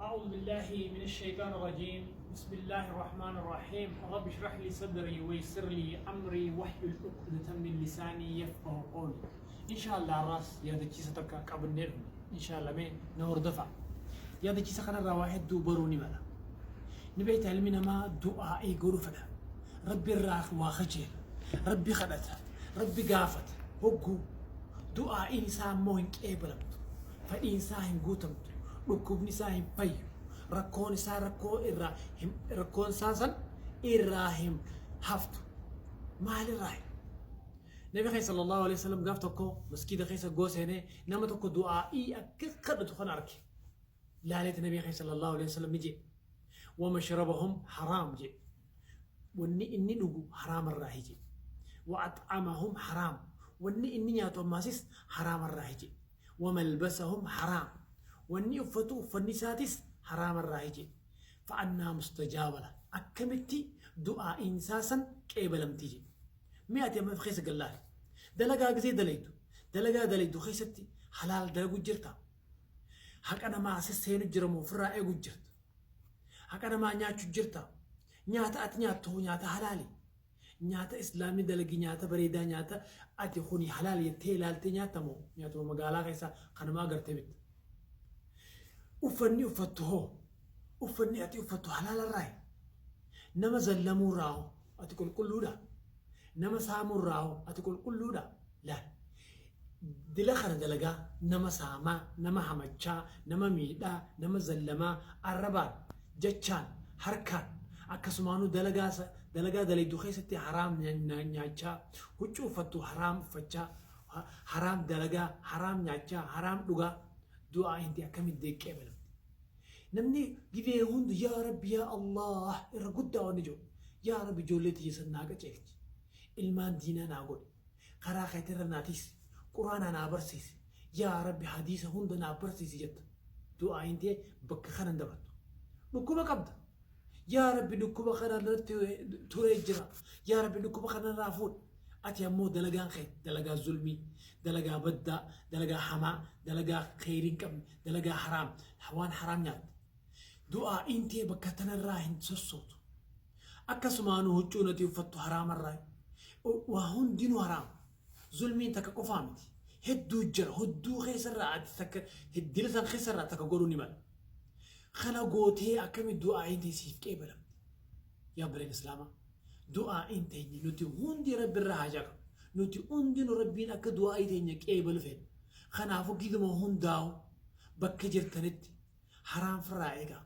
أعوذ بالله من الشيطان الرجيم. بسم الله الرحمن الرحيم. رب اشرح لي صدري ويسر لي أمري واحلل عقدة من لساني يفقه قولي. إن شاء الله الراس yaadachiisa takka qabannee dhufne. إن شاء الله mee na hordofa. Yaadachiisa kanarraa waa hedduu baruu ni mala. Ni beekta, ilmi namaa du'aa'ii godhu fedha. Rabbi irraa waa kajeela. Rabbi kadhata. Rabbi gaafata. Hogguu du'aa'iin isaa immoo hin qeebalamtu. Fedhiin isaa hin guutamtu. Dhukkubni isaa hin fayyu. Rakkoon isaa rakkoo irraa hin rakkoon isaa san irraa hin haftu. Maalirraa? Nabi keenya صلى الله عليه وسلم gaaf tokko maskiida keessa goo seenee nama tokko du'aa'ii akka kadhatu kan arge. Laaleeti Nabi keenya صلى الله عليه وسلم ni jedhe. ومشربهم حرام jedhe. Wanni inni dhugu haraamarraa jedhe. ومطعمهم حرام. Wanni inni nyaatu ammaasis haraamarraa jedhe. وملبسهم حرام. Wanni uffatu uffanni isaatis haraamarraa jedhe. فأنى يستجاب له. Akkamitti du'aa'iin isaa san qeebalamti jedhe. Mee ati amma keessa gallaale. Dalagaa gisee dalaytu. Dalagaa dalaytu keessatti halaal dalagu jirta. Haqa namaa sesseenu jira moo ofirraa eegu jirta? Haqa namaa nyaachuu jirta. Nyaata ati nyaattu nyaata halaali. Nyaata islaamii dalagi, nyaata bareedaa, nyaata ati kuni halaal jettee ilaaltee nyaatta moo nyaatuma magaalaa keessaa kanumaa agartee bitta? Uffanni uffattu hoo, uffanni ati uffattu halaalarraa? Nama zallamuurraa hoo ati qulqulluudha? Nama saamuurraa hoo ati qulqulluudha? Laal. Dila kana dalagaa nama saamaa, nama hamachaa, nama miidhaa, nama zallamaa, arrabaan, jechaan, harkaan, akkasumaanuu dalagaa dalaydu keessatti haraam nyaachaa, huccuu uffattu haraam uffachaa, haraam dalagaa, haraam nyaachaa, haraam dhugaa, du'aa inti akkamitti deeqqee balamti? Namni gibee hundi yaa Rabbi, yaa Allah irra guddaa wanni jiru. Yaa Rabbi, ijoollee tiyya san naa qaceelchi. Ilmaan diinaa naa godhi. Karaa keetirra naa tiisi. Quraanaa naa barsiisi. Yaa Rabbi, hadiisa hunda naa barsiisi jetta. Du'aa intee bakka kanan dabartu. Dhukkuba qabda. Yaa Rabbi, dhukkuba kana irratti turee jira. Yaa Rabbi, dhukkuba kana irraa fuudhi. Ati ammoo dalagaan kee dalagaa zulmii, dalagaa baddaa, dalagaa hamaa, dalagaa kheyrii hin qabne, dalagaa haraam, waan haraam nyaatte. Du'aa intee bakka tanarraa hin sossootu. Akkasumaanuu huccuun ati uffattu haraamarraa. Waa hundinuu haraam. Zulmiin takka qofaa miti. Hedduu jira. Hedduu keessarraa ati takka dila san keessarraa takka godhuu ni mala. Kana gootee akkami du'aa intee siif qeebalamti? Yaa obboleen Islaamaa. Du'aa'iin teenya nuti hundi Rabbi irraa haajaa qabna. Nuti hundinuu Rabbiin akka du'aa'ii teenya qeebalu fedha. Kanaafuu giduma hundaa'u bakka jirtanitti haraam firraa eegaa.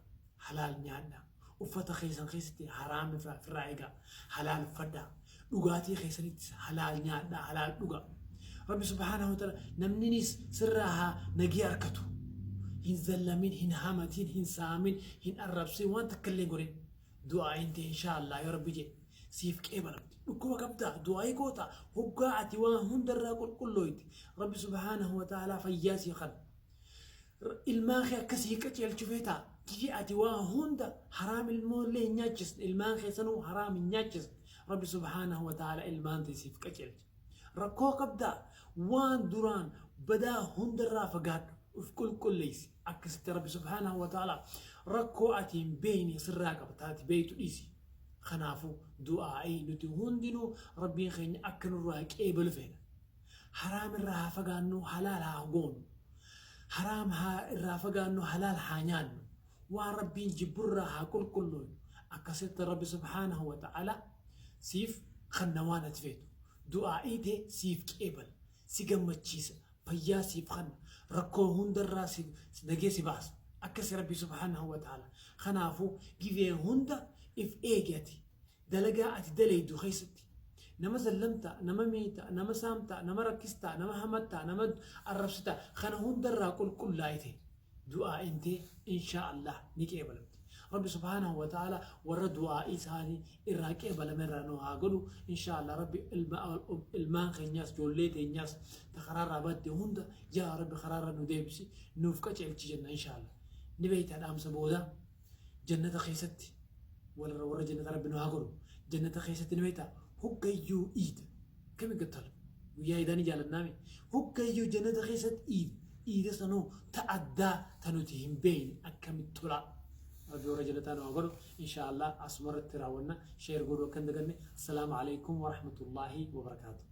Halaal nyaadhaa. Uffata keessan keessatti haraam firraa eegaa. Halaal uffadhaa. Dhugaatii keessanittis halaal nyaadhaa. Halaal dhugaa. Rabbi سبحانه وتعالى namninis sirraa haa nagee harkatu. Hin zallamin, hin hamatin, hin saamin, hin arrabsin, waan takka illee godhin. Du'aa'iin ta'e إن شاء الله yoo Rabbi jedhe siif qeebalamti. Dhukkuba qabdaa, du'aa'ii goota, hoggaa ati waan hundarraa qulqullooyti. Rabbi سبحانه وتعالى fayyaa sii kanna. Ilmaan kee akkasii qaceelchu feetaa. Kiyya ati waa hunda haraam ilmoollee hin nyaachisne, ilmaan keessanuu haraam hin nyaachisne. Rabbi سبحانه وتعالى ilmaan ta'e siif qaceelcha. Rakkoo qabdaa, waan duraan badaa hundarraa fagaadhu. Uf qulqulleessi. Akkasitti Rabbi سبحانه وتعالى rakkoo ati hin beekne sirraa qaba, taati beektu dhiisi. Kanaafuu du'aa'ii nuti hundinuu Rabbiin keenya akka nurraa qeebalu feena. Haraam irraa haa fagaannu, halaal haa goonu. Haraam haa irraa fagaannu, halaal haa nyaannu. Waan Rabbiin jibburraa haa qulqullooynu. Akkasitti Rabbi سبحانه وتعالى siif kanna waan ati feetu. Du'aa'ii tee siif qeebala. Si gammachiisa. Fayyaa siif kanna. Rakkoo hundarraa si nagee si baasa. Akkasi Rabbi سبحانه وتعالى. Kanaafuu givee hunda if eegi ati. Dalagaa ati dalaydu keessatti. Nama zallamta, nama miita, nama saamta, nama rakkistaa, nama hamattaa, nama arrabsitaa. Kana hundarraa qulqullaa'ite. Du'aa'iin tee إن شاء الله ni qeebalamti. Rabbi سبحانه وتعالى warra du'aa'ii isaanii irraa qeebalame irraa nu haa godhu. إن شاء الله Rabbi ilmaan keenyaas, ijoollee teenyaas ta karaarraa badde hunda yaa Rabbi karaarra nu deebisi, nuuf qaceelchi jenna إن شاء الله. Ni beektaa, dhaamsa booda jannata keessatti warra jannata Rabbi nu haa godhu. Jannata keessatti ni beektaa, hoggayyuu iida. Kami gattala? Guyyaa iidaa ni jaalannaami. Hoggayyuu jannata keessatti iida. Iida sanoo ta addaa ta nuti hin beeyne akkamitti tola. Rabbi warra jannataa nu haa godhu. Insha Allah asuma irratti raawwanna. Share godhuu akka hin daganne. Assalaamu alaikum wa rahmatullaahi wa barakaatuh.